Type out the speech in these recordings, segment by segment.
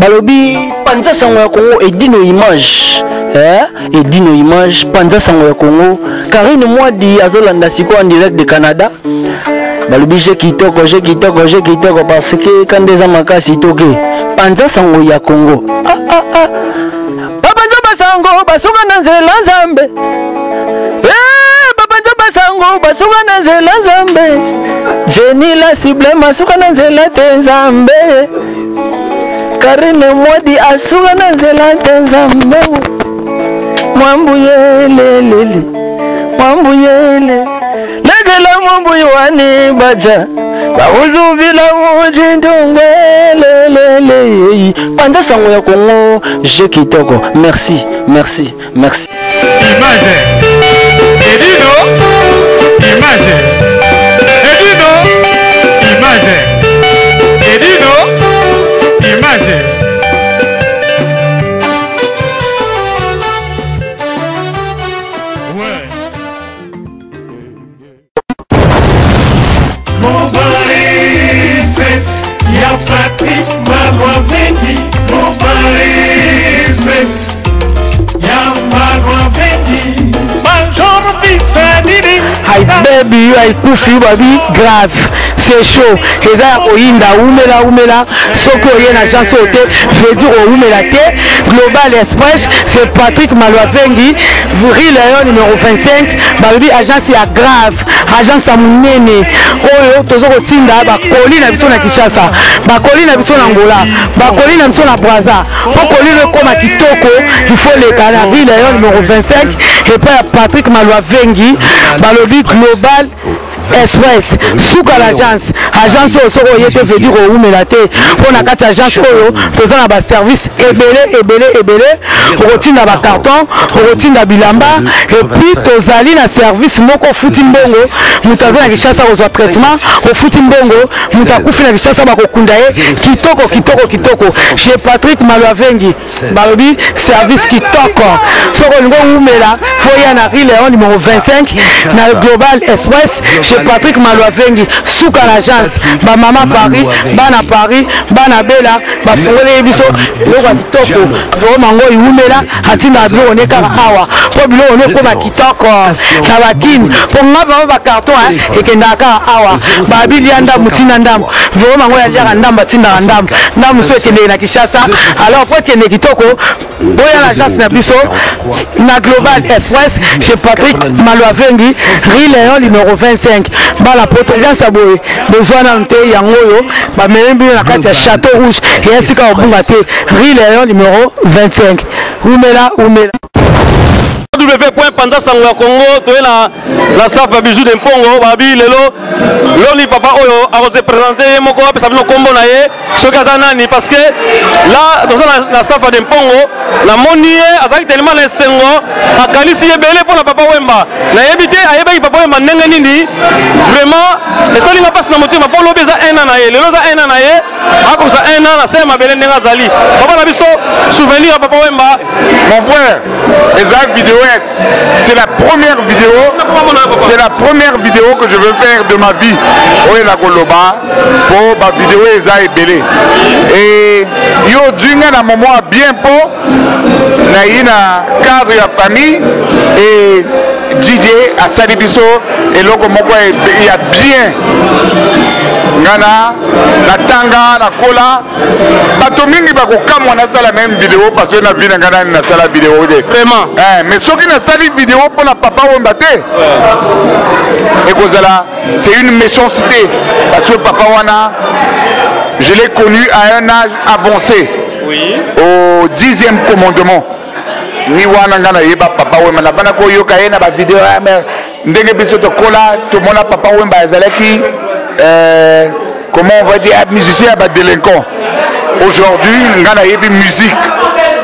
Balobi panza sango ya Congo edino image. Eh, edino image panza sango ya Congo. Karine Mwadi azolanda sikoyo en direct de Canada. Balobi je kitoko, je kitoko, je kitoko parce que kanda eza makasi toke. Panza sango ya Congo. Ah ah ah. Bapanza basango basuka na nzela Nzambe. Eh, bapanza basango basuka na nzela Nzambe. Jenny la cible masuka na nzela te Nzambe. Karine Mwadi asuka na nzela te Nzambe. Mwambuye lelele. Mwambuyele. Legela mwambuyi wani baja. Bauzubila mujindungwe lelele. Panza sango ya Congo, je kitoko. Merci, merci, merci. Image. Edino. Image. Edino. Image. Edino. Image. Ouais. Ya Patrick Malwavendi, Express, ya Malwavendi, Major Bisanini. Hi baby, yo aikufi babi grave. C'est chaud. Eza ya koyinda umela umela soki oye na agence oyo te veut dire owumela te. Global Express, c'est Patrick Malwavengi, rue Léon numéro 25, balobi agence ya grave, agence ya monene oyo tozo kotinda bakoli na biso na Kinshasa, bakoli na biso na Angola, bakoli na biso na Brazza. Po koli no ekoma kitoko, il faut leka na rue Léon numéro 25 epai ya Patrick Malwavengi, balobi Global Express suka l'agence. Agence oyo soki oye te veut dire owumela te, mpo na kati ya agence oyo toza na baservice ebele ebele ebele. Okotinda bacarton, okotinda bilamba, et puis tozali na service moko ofuti mbongo, moto aza na Kinshasa kozwa traitement, ofuti mbongo, moto akufi na Kinshasa bakokunda ye kitoko kitoko kitoko. Chez Patrick Malwavengi balobi service kitoko. Soki olingi owumela, faut ya na rue Léon numéro 25 na Global Express chez Patrick Malwavengi, suka na agence. Ba mama Paris, bana Paris, bana Bela bafungoli biso biloko ya kitoko. Vraiment ngo iwumela atinda biloko ne kaka awa po biloko ne ekoma kitoko na bakini po nga vraiment ba carton hein ekendaka kaka awa. Babi lia ndambu tinda ndambu, vraiment ngo yaliaka ndambu atindaka ndambu ndambu so ekendeke na Kinshasa. Alors po ekende kitoko boya na agence na biso na Global Express chez Patrick Malwavengi, rue Léon numéro 25. Bala poto agence ya boye besoin nanu te, yango oyo bamemi bino na kati ya Château Rouge ya esika kobunga te, rue Léon numéro 25. Umela umela. W point panza sango ya Congo toye na la staff ya Bijou de Mpongo babi lelo loni papa oyo akose présenter ye moko apesa bino kombo na ye soki aza nani, parce que là toza na staff ya de Mpongo. Namoni ye azalaki tellement na esengo, akanisi ye ebele mpo na Papa Wemba. Nayebi te ayebaki Papa Wemba ndenge nini. Vraiment esali nga mpasi na motema mpo lobi eza 1 an na ye, lelo eza 1 an na ye, akokisa 1 an na se ya mabele ndenge azali. Papa na biso, souvenir ya Papa Wemba. Mon frère, eza vidéo S. C'est la première vidéo. C'est la première vidéo que je veux faire de ma vie. Oyo na koloba po ba vidéo eza ebele. Et yo dinga na moment bien po na yi na cadre ya famille et DJ asali biso eloko moko ya bien. Ngana natanga nakola bato mingi bakokamwa nasala même vidéo parce que na vie na ngai nani nasala vidéo te. Vraiment. Mais soki nasali vidéo mpona Papa Wemba te, ekozala c'est une méchanceté parce que Papa wana je l'ai connu à un âge avancé. Au 10e commandement. Ni wana nga nayeba Papa Wemba, navanda koyoka ye na ba vidéo ya mais ndenge biso tokola tomona Papa Wemba azalaki comment on va dire, musicien ya ba délinquant. Aujourd'hui nga nayebi musique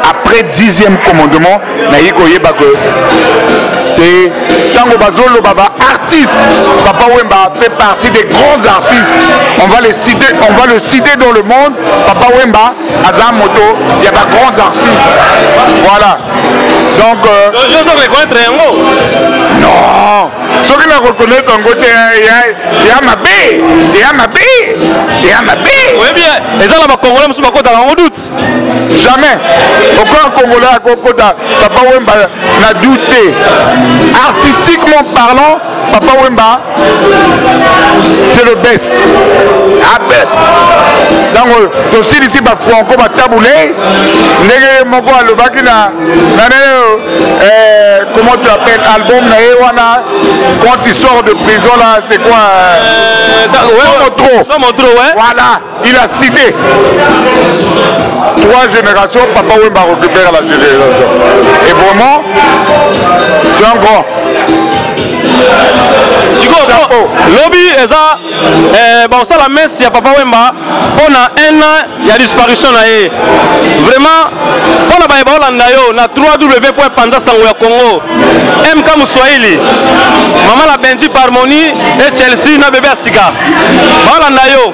après 10e commandement, nayebi koyeba que c'est tango bazoloba ba artistes, Papa Wemba fait partie des grands artistes. On va les citer, on va le citer dans le monde. Papa Wemba aza moto, il y a pas grands artistes. Voilà. Donc je dois reconnaître yango. Non. Soki na reconnaître yango te, ya mabe, ya mabe, ya mabe. Oyebi, eza na ba Congolais mosusu bakotaka yango doute. Jamais aucun Congolais akokota Papa Wemba na doute. Artistiquement parlant, Papa Wemba, c'est le best. A best. Donc, tosilisi bafranco batabule ndenge moko alobaki na na euh, comment tu appelles album na ye wana quand il sort de prison là c'est quoi euh, ouais, trop Somo trop ouais. Voilà, il a cité trois générations. Papa Wemba récupère la génération et vraiment c'est un grand. Sikoyo lobi eza eh, bakosala messe ya Papa Wemba mpo na un an ya disparition na ye. Vraiment, mpo na baye baolanda yo na 3w point panza sango ya Congo, MK Moswahili, mama la Benji Parmoni et Chelsea na bebe ya sika baolanda yo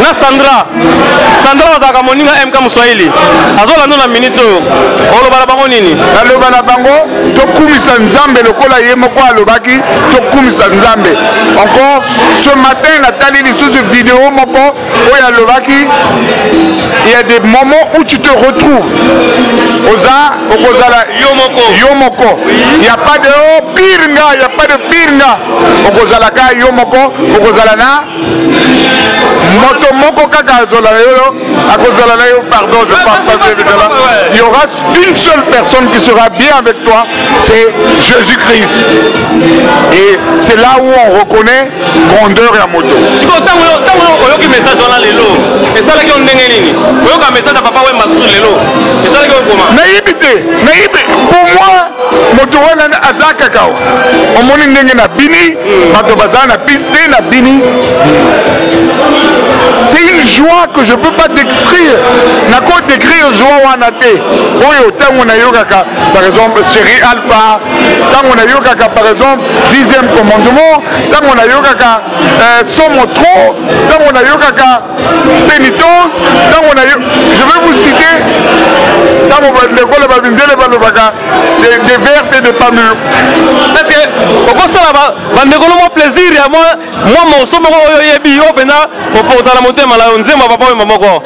na Sandra. Sandra azalaka moninga MK Moswahili, azolanda na minute oyo. Oloba na bango nini? Naloba na bango, tokumisa Nzambe lokola ye moko alobaki tokumisa Nzambe. Encore ce matin natali lisusu video moko oyo alobaki, il y a des moments où tu te retrouves, oza okozala yo moko, yo moko, il y a pas de oh, pire nga, il y a pas de pire nga, okozala kaka yo moko, okozala na moto moko kaka azala yo, akozala na yo. Pardon, je parle pas évidemment. Il y aura une seule personne qui sera bien avec toi, c'est Jésus-Christ. Et c'est là où on reconnaît grandeur ya moto. Sikoyo ntango oyoki message wana lelo, esalaki yo ndenge nini? Oyoka message ya Papa Wemba susu lelo, esalaki yo koma? Nayebi te, nayebi. Pour moi, moto wana aza kaka, omoni ndenge na bini bato baza na piste na bini, c'est une joie que je peux pas décrire. Nako décrire joie wana te. Oyo ntango nayokaka par exemple Chéri Alpha, ntango nayokaka par exemple 10e commandement, ntango nayokaka Somo trop, ntango nayokaka pénitence, ntango nayo, je vais vous citer, ntango bandeko na babindele balobaka des vertes et des pas mûres. Est-ce que okosala bandeko no mwa plaisir ya mwa morceau moko oyo oyebi, oyo mpenza oporta na motema na yo, nzembo ya Papa Wemba moko?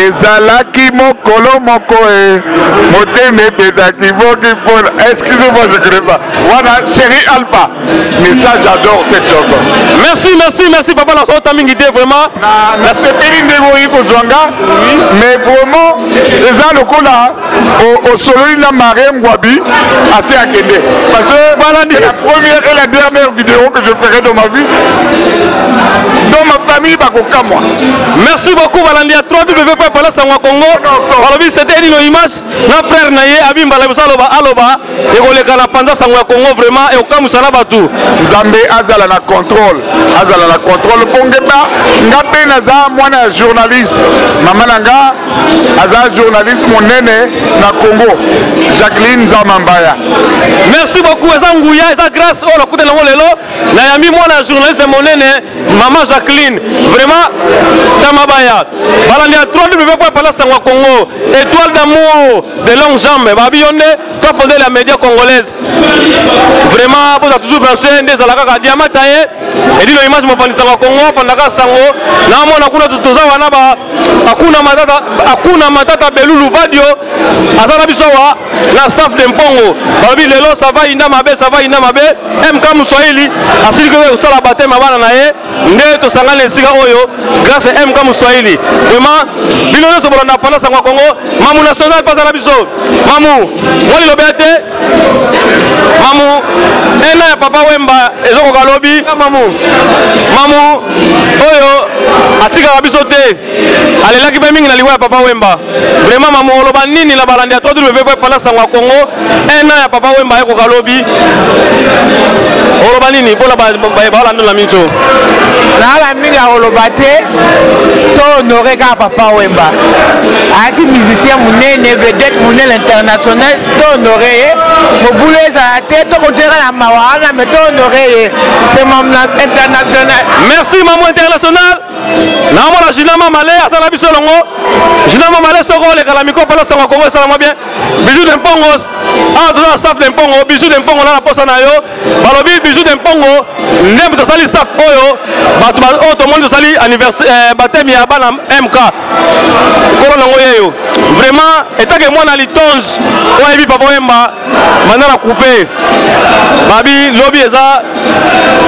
Ezalaki mokolo moko e motema ebetaki boki mpona, excusez-moi, je connais pas wana Chéri Alpha, mais ça j'adore cette chanson. Merci, merci, merci papa. Nasota mingi te vraiment. Nasepeli ndenge oyi kozwa nga, mais vraiment eza lokola osololi na Marie Ngwabi ase akende, parce que c'est la première et la dernière vidéo que je ferai dans ma vie, dans ma famille bakokamwa. Merci beaucoup balandi ya 3w point pala sango ya Congo. Balobi c'était nino image na frère na ye abimbala biso, aloba aloba ekoleka na panza sango ya Congo, vraiment ekokamwisa na bato. Nzambe azala na contrôle, azala na contrôle mpo ngeba nga mpe naza mwana ya journaliste. Mama na nga aza journaliste monene na Congo, Jacqueline Nzamambaya. Merci beaucoup. Eza nguya, eza grâce oyo nakutana yango lelo, nayambi mwana ya journaliste monene, mama Jacqueline. Vraiment tamabaya balandi ya 3w point pala sango ya Congo, étoile d'amour de longue jambe, babi yo nde top modèle ya média congolaise. Vraiment boza toujours branché, nde ezala kaka diamant taye edino image mopanzi sango ya Congo, pandaka sango naomona kuna toza wana ba Akuna Matata, Akuna Matata Belulu Vadio aza na biso awa na staff de Mpongo. Balobi lelo ça va inda mabe, ça va inda mabe. MK Muswahili asili koyo kosala baptême ya bana na ye, nde tosangani esika oyo grâce à MK Muswahili. Vraiment bino nyonso bolanda panda sango ya Congo, Mamu national mpe aza na biso. Mamu mwa liloba te, Mamu ena ya Papa Wemba ezokoka lobi. Mamu, Mamu oyo atikaka biso te, alelaki mpe mingi na liwa ya Papa Wemba. Vraiment Mamu, oloba nini na balandi ya 3w panda sango ya Congo? Ena ya Papa Wemba ekoka lobi, oloba nini mpona baolanda na miso? Naala mingi ya koloba te, to honore kaka Papa Wemba. Ayaki musicien monene, vedette monene international, to honore ye. Mobulu ezala te, tokontinue na mawa wana, mais to honore ye, c'est mon international. Merci Mamu international. Naomona Jina Mamale aza na biso elongo. Jina Mamale, soko oleka na micro mpona sango ya Congo esalama bien. Bijou de Mpongo, awa toza na staff de Mpongo. Bijou de Mpongo na posa na yo. Balobi Bijou de Mpongo nde moto asali staff oyo, bato oyo tomoni tosali anniversaire, baptême ya bana MK. Nkolo nango yeyo. Vraiment, etake mwana litonge oyo ayebi Papa Wemba banda na coupe. Babi lobi eza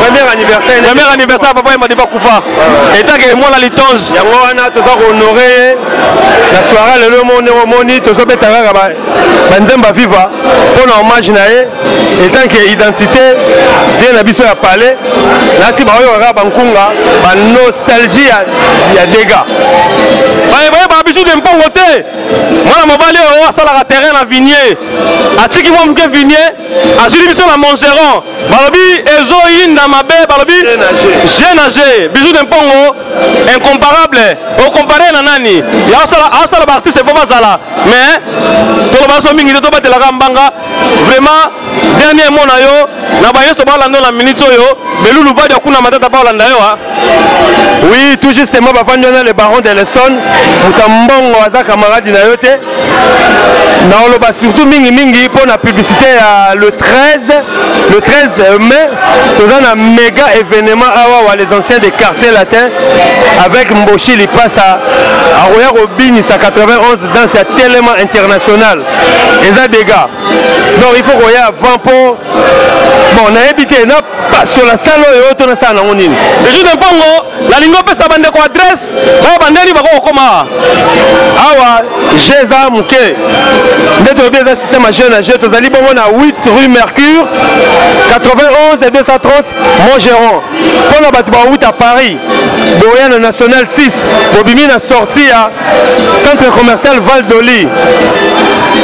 premier anniversaire, premier anniversaire Papa Wemba depa kufa. Etake mwana litonge. Yango wana toza ko honorer ye na soirée lelo. Mo ndenge omoni, tozobeta kaka banzemba viva mpo na hommage na ye etant que identité vie na biso ya palais. Nasi baoyoka kaka bankunga, banostalgie ya dega. Bayeba Bijou de Mpongo te, mwana mobali oyo asalaka terrain na Vignier, atiki mwa moke Vignier, azwili biso na Montgeron. Balobi ezoyinda mabe, balobi G na G. Bijou de Mpongo incomparable, ocompare na nani? Asala baartiste fo bazala, mais toloba so mingi te, tobatelaka mbanga. Vraiment, dernier mot na yo na bayeso balanda na minute oyo, Belulu Vadi akuna matata pa olanda yo. Oui, tout justement, bafandi wana, le baron de l'Essonne, moto ya mbongo aza camarade na yo te. Naoloba surtout mingimingi mpo na publicité ya le 13, le 13 mai, toza na méga événement awa wa les anciens des Quartiers Latin avec Mboshi Lipasa, akoya kobinisa 91 danse ya Telema International. Eza dégâts, donc il faut koya avant mpo bon, nayebi te napasola sala oyo to nasala nango nini. Bijou de Mpongo, nalingi opesa bandeko adresse oyo bandeni bako kokoma. Awa G eza moke nde tolobi, eza système ya G na G. Tozali bongo na 8 rue Mercure, 91 et 230 Montgeron. Mpona bato bauta Paris, boya na National 6, bobimi na sortie ya centre commercial Val d'Oli,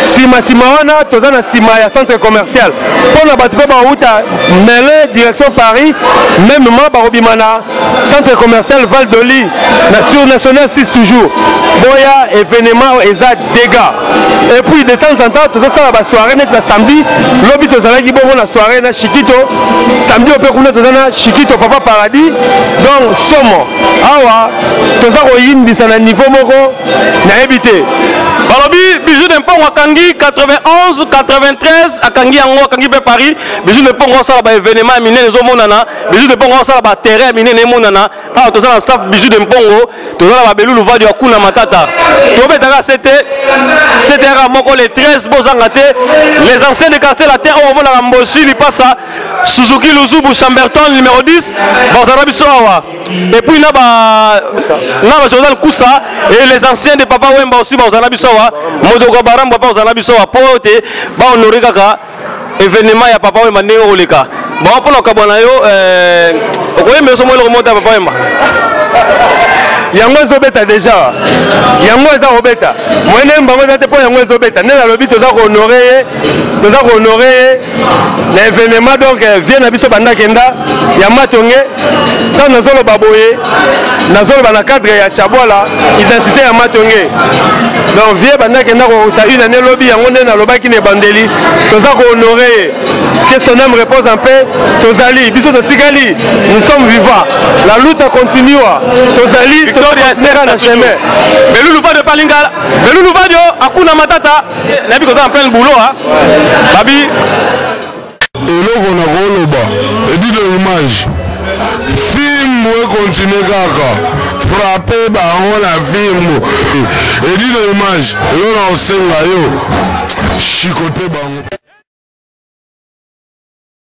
nsima nsima wana toza na nsima ya centre commercial. Mpona bato mpe bauta Melun direction Paris, mêmement bakobima na centre commercial Val d'Oli na sur National 6 toujours. Boya, événement eza dégâts. Et puis de temps en temps tozosala basoirée neti na samedi lobi tozalaki bongo na soirée na Shikito. Samedi oyo mpe kuna toza na Shikito Papa Paradis. Donc somo awa toza koyimbisa na niveau moko nayebi te. Balobi Bijou de Mpongo akangi 91 93, akangi yango, akangi mpe Paris. Bijou de Mpongo asala baévénement ya minene, ezomonana. Bijou de Mpongo asala baterrain ya minene, emonana. Awa toza na staff Bijou de Mpongo, toza na babelulu Vadio ya kuna matata. Tobetaka sete ctr moko le 13, bozanga te les anciens de Quartier Latin oyo bomonaka Mbosi Lipasa, Suzuki Luzubu, Chamberton numéro 10, bazala biso awa. Et puis na ba Jordan Kusa et les anciens de Papa Wemba aussi bazala biso awa. Modoko Barambo papa ozala biso awa po te bahonorer kaka événement ya Papa Wemba ndenge koleka bango. Mpona kokabwa na yo, okoyemba so mo eloko moko ya Papa Wemba. Yango ezobeta déjà, yango eza kobeta mwene mbango eza te mpo yango ezobeta. Nde nalobi toza kohonorer ye, toza kohonorer ye na événement. Donc vie na biso banda kenda ya Matonge. Ntango nazoloba boye, nazoloba na cadre ya Chabwala, identité ya Matonge. Donc vie banda kenda kokokisa une année lobi. Yango nde nalobaki na ebandeli, toza kohonorer ye. Que son âme repose en paix. Tozali biso, totikali, nous sommes vivants, la lutte continua, tozali Victoria na chemin. Belulu Vadio Palinga, Belulu Vadio akuna matata, nayebi koza en plein boulot babi. Eloko na koloba edi de image, fimbu ekontinue kaka frappe bango na fimbu. Edi de image, eloko na kosenga yo, shikote bango.